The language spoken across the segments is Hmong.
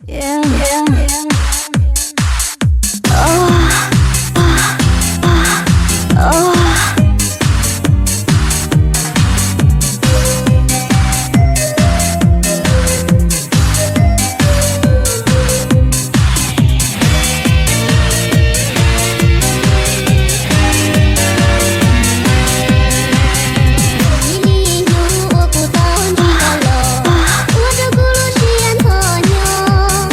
Ib hnub uas kuv tau ntsib koj los, ua rau kuv lub siab ntxhov nyob.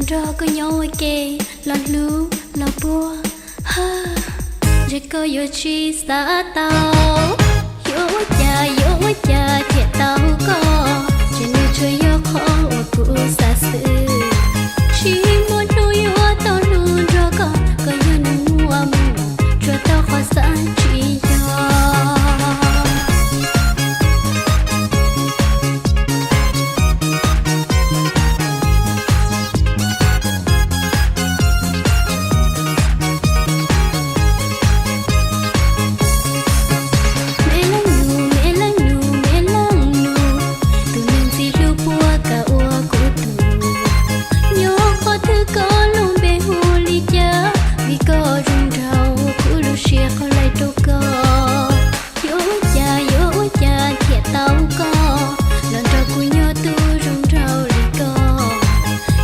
Nrog koj nyob ua ke, los hlub los puag, ntshe koj yuav tsis xav tau. Yuav ua cas yuav ua cas thiaj tau koj, ces nws tsuas yog qhov uas kuv xav xwb. Tsis muaj hnub yuav tau hlub nrog koj, koj yog neeg muaj muag, tsuas tau qhov xav tsis yog. Me leej nus, me leej nus, me leej nus, tus neeg ntxim hlub puas kam ua kuv tug? Nyob qhov twg koj lub npe hu li cas? Vim koj zoo nraug kuv lub siab qhov laim rau koj. Yuav ua cas yuav ua cas thiaj tau koj, los nrog kuv nyob tus zoo nraug li koj.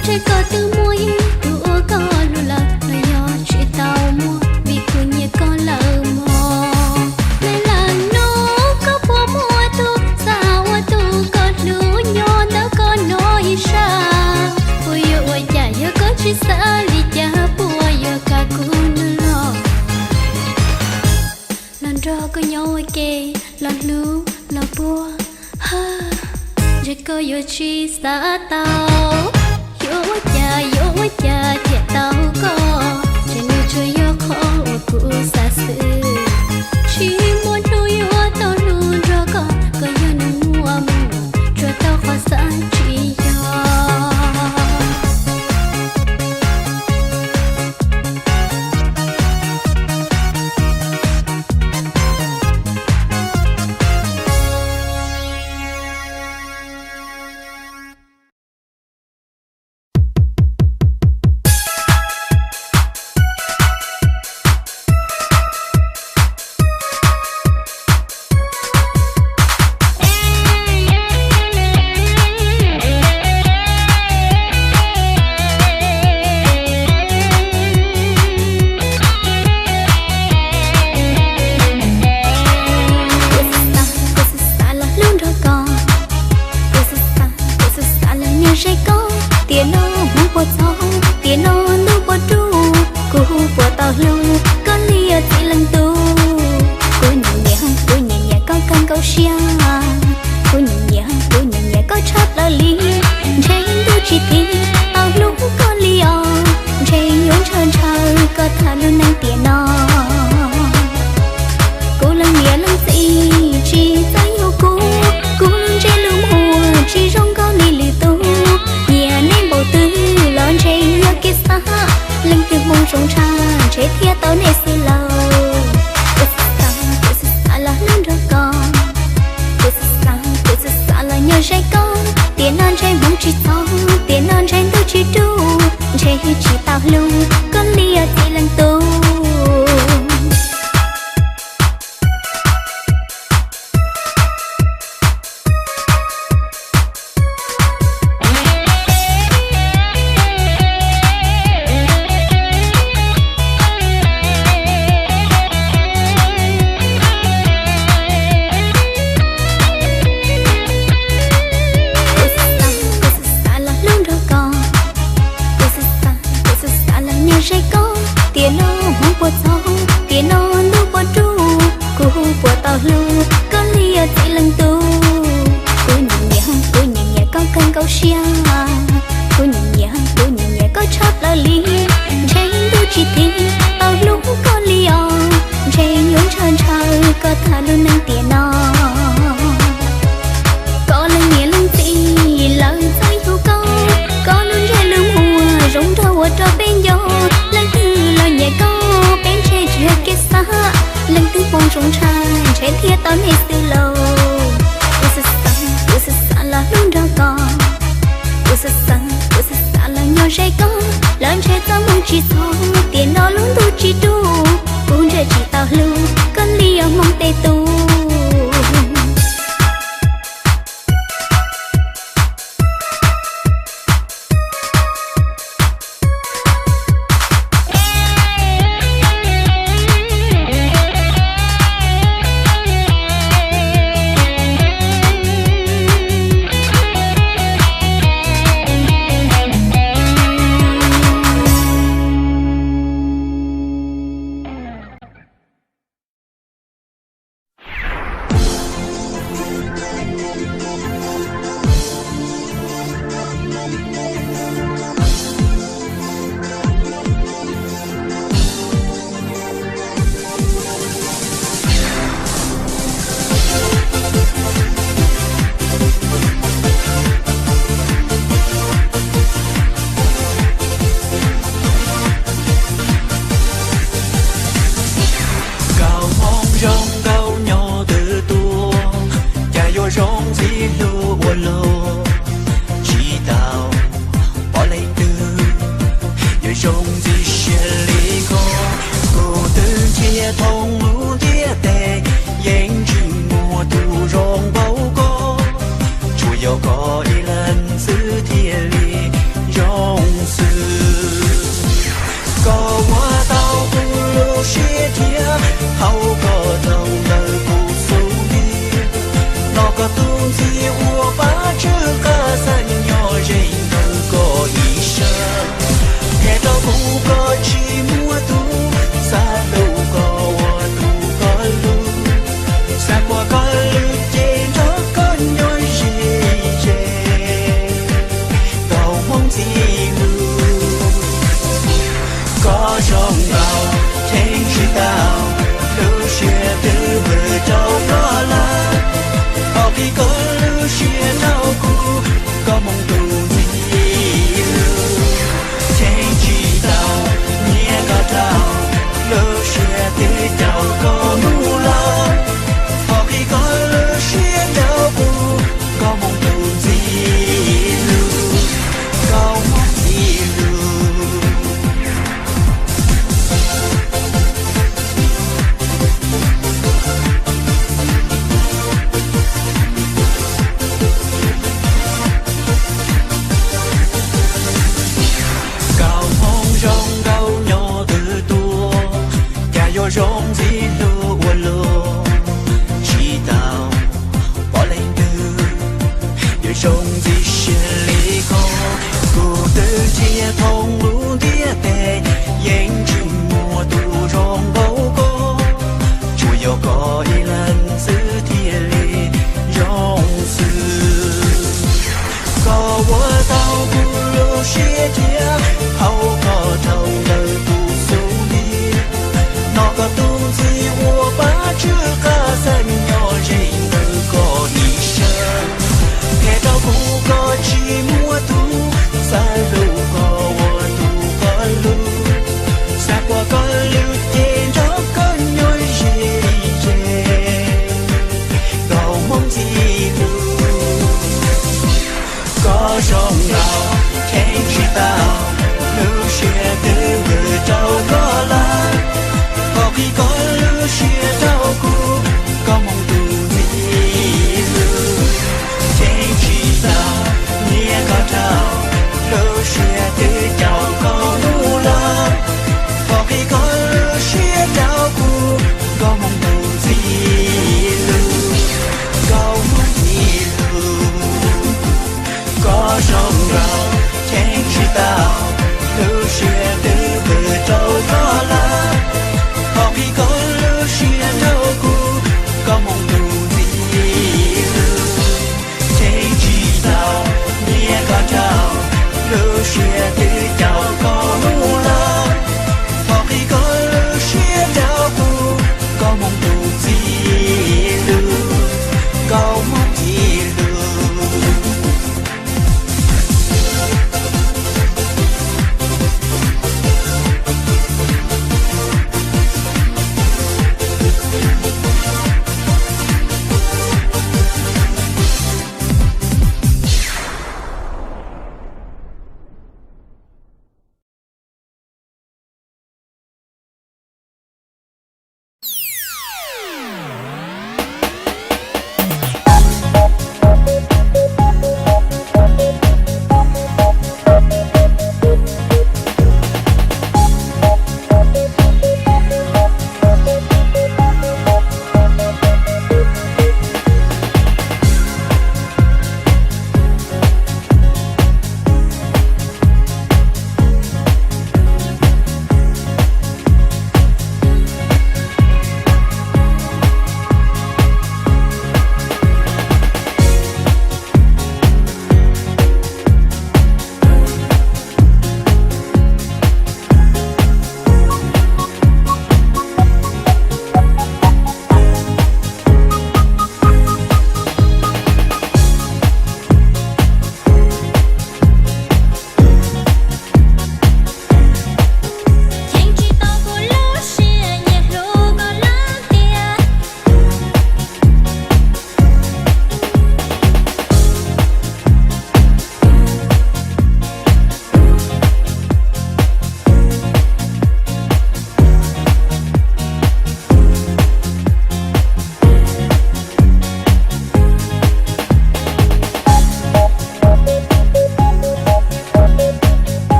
Ntshe koj twb muaj ib tug uas koj hlub lawm, los yog tsis tau muaj, vim kuv nyiam koj lawm mog. Me leej nus, koj puas muaj tus xav ua tus koj hlub nyob ntawm koj no ib sab? Puas yuav ua cas yog koj tsis xav li cas, puas yuav kam kuv nws los? Los nrog koj nyob ua ke, los hlub los puag, ntshe koj yuav tsis xav tau. Yuav ua cas yuav ua cas thiaj tau koj, ces nws tsuas yog qhov uas kuv xav xwb. Tsis muaj hnub yuav tau hlub nrog koj, koj yog neeg muaj muag, tsuas tau qhov xav tsis yog. Kuv xav xav los hlub nrog koj, kuv xav xav, kuv xav xav los nyob ze koj, tiam no hmoov puas txog, tiam no ntuj puas rub, kuv puas tau hlub koj li yog txiv leej tub. Kuv nyiam nyiam, kuv nyiam nyiam koj kawg nkaus siab, kuv nyiam nyiam, kuv nyiam nyiam koj tshaj plaws li. Ntshe ntuj tsis tiv tau hlub koj li os, ntshe yuav ntshaw ntshaw koj tham lub neej tiam no. Kuv leej niam leej txiv tsis txawj yug kuv, kuv lub ntsej lub muag tsis zoo nkauj li lwm tus. Nyiam nej npaum twg los ntshe yog kev xav, leej twg hmoov zoo tshaj ntshe thiaj tau nej xwb lauj. Kuv xav xav, kuv xav xav los hlub nrog koj, kuv xav xav, kuv xav xav los nyob ze koj, tiam no ntshe hmoov tsis txog, tiam no ntshe ntuj tsis rub, ntshe tsis tau hlub koj li yog txiv leej tub. Kuv xav xav, kuv xav xav los hlub nrog koj, kuv xav xav, kuv xav xav los nyob ze koj, tiam no hmoov puas txog, tiam no ntuj puas rub, kuv puas tau hlub koj li yog txiv leej tub. Kuv nyiam nyiam, kuv nyiam nyiam koj kawg nkaus siab, kuv nyiam nyiam, kuv nyiam nyiam koj tshaj plaws li. Ntshe ntuj tsis tiv tau hlub koj li os, ntshe yuav ntshaw ntshaw koj tham lub neej tiam no. Koj leej niam leej txiv lawv txawj yug koj, koj lub ntsej lub muag zoo nraug ua rau peb nco. Leej twg los nyiam koj, peb ntshe tsis yog kev xav, leej twg hmoov zoo tshaj ntshe thiaj tau nej xwb lauj. Kuv xav xav, kuv xav xav los hlub nrog koj, kuv xav xav, kuv xav xav los nyob ze koj, los ntshe txoj hmoov tsis txog, tiam no lub ntuj tsis rub, kuv ntshe tsis tau hlub koj li yog hmoov tej tub. Siab twb vwm rau koj lawm, thov qhib koj lub siab rau kuv, koj mus tus ntxim hlub. Cheem tsis tau, nyiam koj dhau, lub siab twb caum koj mus lawm, thov qhib koj lub siab rau kuv, koj mus tus ntxim hlub, koj mus ntxim hlub. Kaum hmoov zoo nkauj nyob twg tuaj, cas yuav zoo ntxim hlub ua luaj, tsis tau pom leej twg yuav zoo ntxim siab li koj. Kuv twb nrhiav thoob lub ntiaj teb, yeej tsis muaj tus zoo npaum koj, tsuas yog koj ib leeg xwb thiaj li zoo xwb. Koj ua tau kuv lub siab thiab, haum koj dhau ntawm tus xub ntiag. Hnov koj tus ntxim ua pab tswj qab xeeb, nyob ze ntawm koj ib sab. Qhia rau kuv koj tsis muaj tus, xav hlub koj ua tus koj hlub, xav kuas koj lub cev nrog koj nyob ze ze. Kaum hmoov ntxim hlub, koj zoo nkauj cheem tsis tau, lub siab twb vwm rau koj lawm, thov qhib koj lub siab rau kuv, koj mus tus ntxim hlub. Cheem tsis tau, nyiam koj dhau, lub siab twb caum koj mus lawm, thov qhib koj lub siab rau kuv, koj mus tus ntxim hlub, koj mus ntxim hlub. Koj zoo nkauj cheem tsis tau, lub siab twb vwm rau koj lawm, thov qhib koj lub siab rau kuv, koj mus tus ntxim hlub. Cheem tsis tau, nyiam koj dhau, lub siab twb caum koj mus lawm, thov qhib koj lub siab rau kuv, koj mus tus ntxim hlub, koj mus ntxim hlub.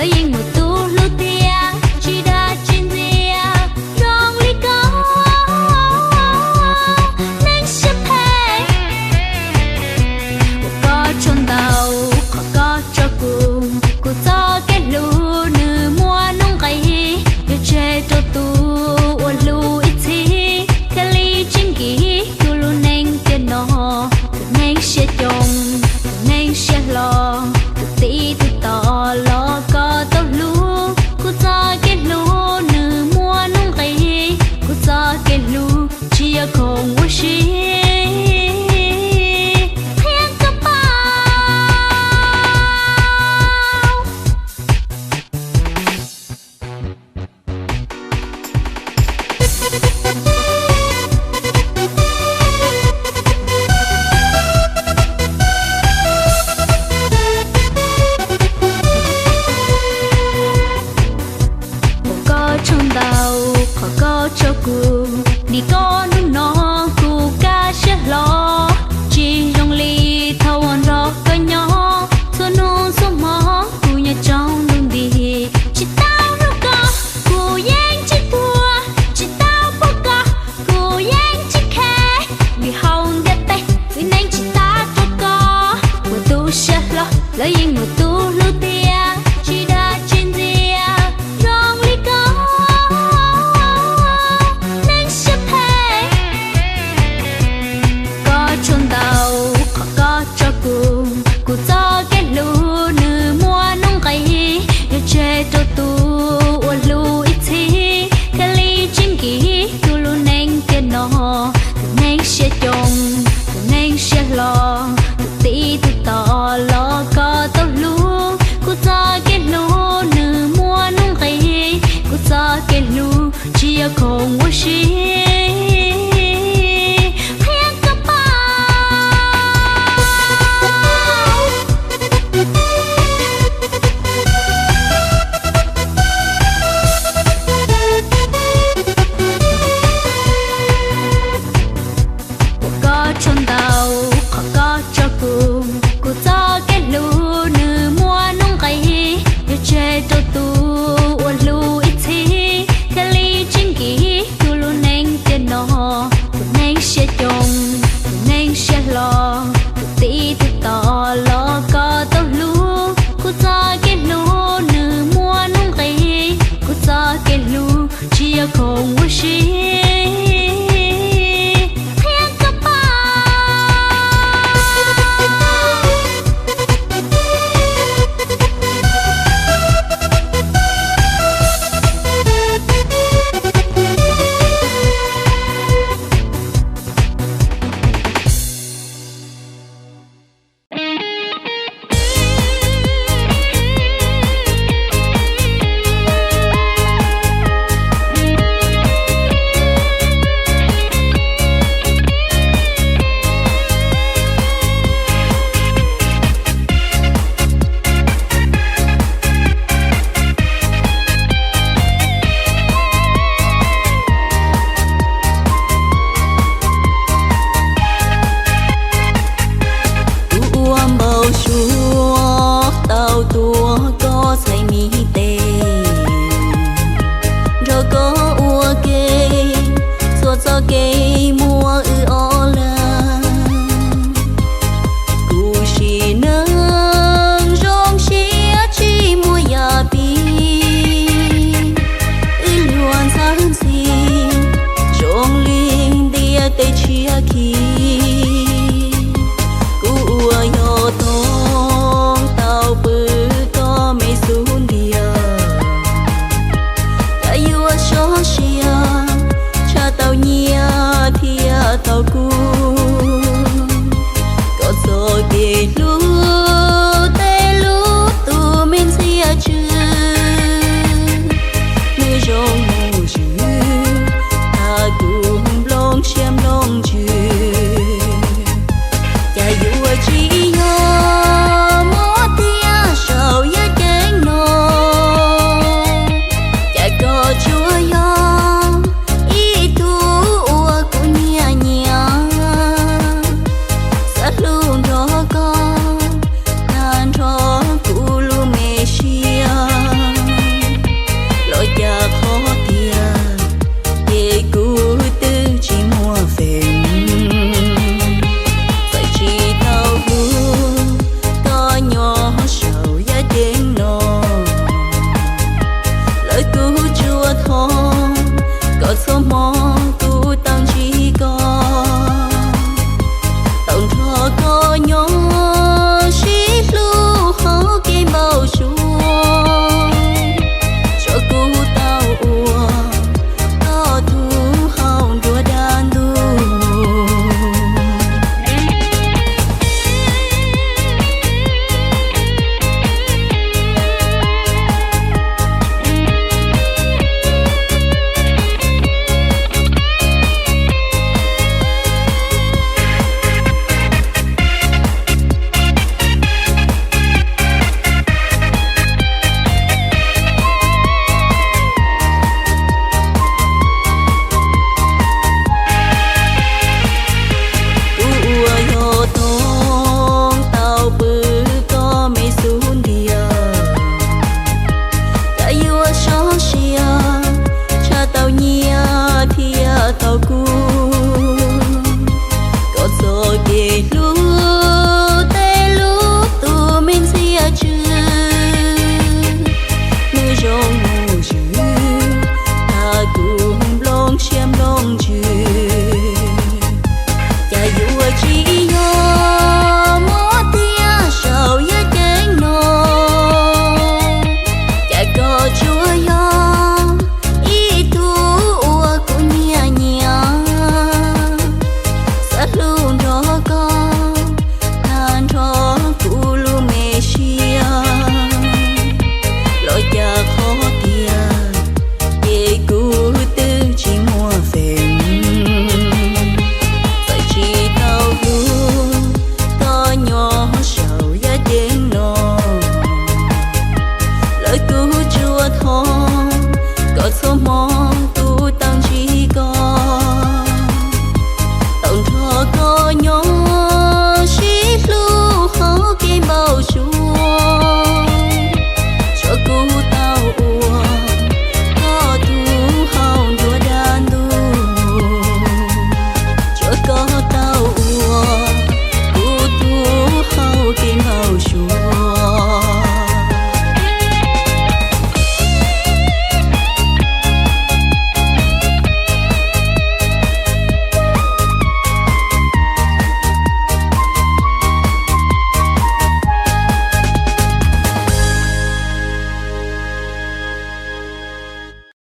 Lawv yeej muaj tus hlub tiag, tsis dag tsis ntxias zoo li koj, neeg siab phem. Ua koj tshuaj ntau, qhov koj tso kuv, kuv txoj kev hlub nws muaj nuj nqis, yuav tseg rau tus uas hlub ib txhis, thiaj li tsis nkim kuv lub neej tiam no. Tus neeg siab coob, tus neeg siab hlo, tus txij tus tos los koj tau hlub, kuv txoj kev hlub nws muaj nuj nqis, kuv txoj kev hlub tsis yog khoom ua si. Qhia koj paub. Ua koj tshuaj ntau, qhov koj tso kuv, nim koj hnub no kuv kaj siab hlo, tsis zoo li thaum uas nrog koj nyob, txhua hnub txhua hmo kuv nyob tsaug ntuj nti, tsis tau hlub koj kuv yeej tsis tuag, tsis tau pub koj kuv yeej tsis khe, vim hauv ntiaj teb wb neej tsis tas rau koj. Muaj tus siab hlo, lawv yeej muaj tus hlub tiag, tsis dag tsis ntxias zoo li koj, neeg siab phem. Koj tshuaj ntau, qhov koj tso kuv, kuv txoj kev hlub nws muaj nuj nqis, yuav tseg rau tus uas hlub ib txhis, thiaj li tsis nkim kuv lub neej tiam no. Tus neeg siab coob, tus neeg siab hlo, tus txij tus tos los koj tau hlub, kuv txoj kev hlub nws muaj nuj nqis, kuv txoj kev hlub tsis yog khoom ua si. Qhia koj paub. Ua koj tshuaj ntau, qhov koj tso kuv, kuv txoj kev hlub nws muaj nuj nqis, yuav tseg rau tus uas hlub ib txhis, thiaj li tsis nkim kuv lub neej tiam no. Tus neeg siab coob, tus neeg siab hlo, tus txij tus tos los koj tau hlub, kuv txoj kev hlub nws muaj nuj nqis, kuv txoj kev hlub tsis yog khoom ua si. Qhia koj paub. Kuv ua npau suav tau tuav koj txhais mi tes, nrog koj ua ke txhua txoj kev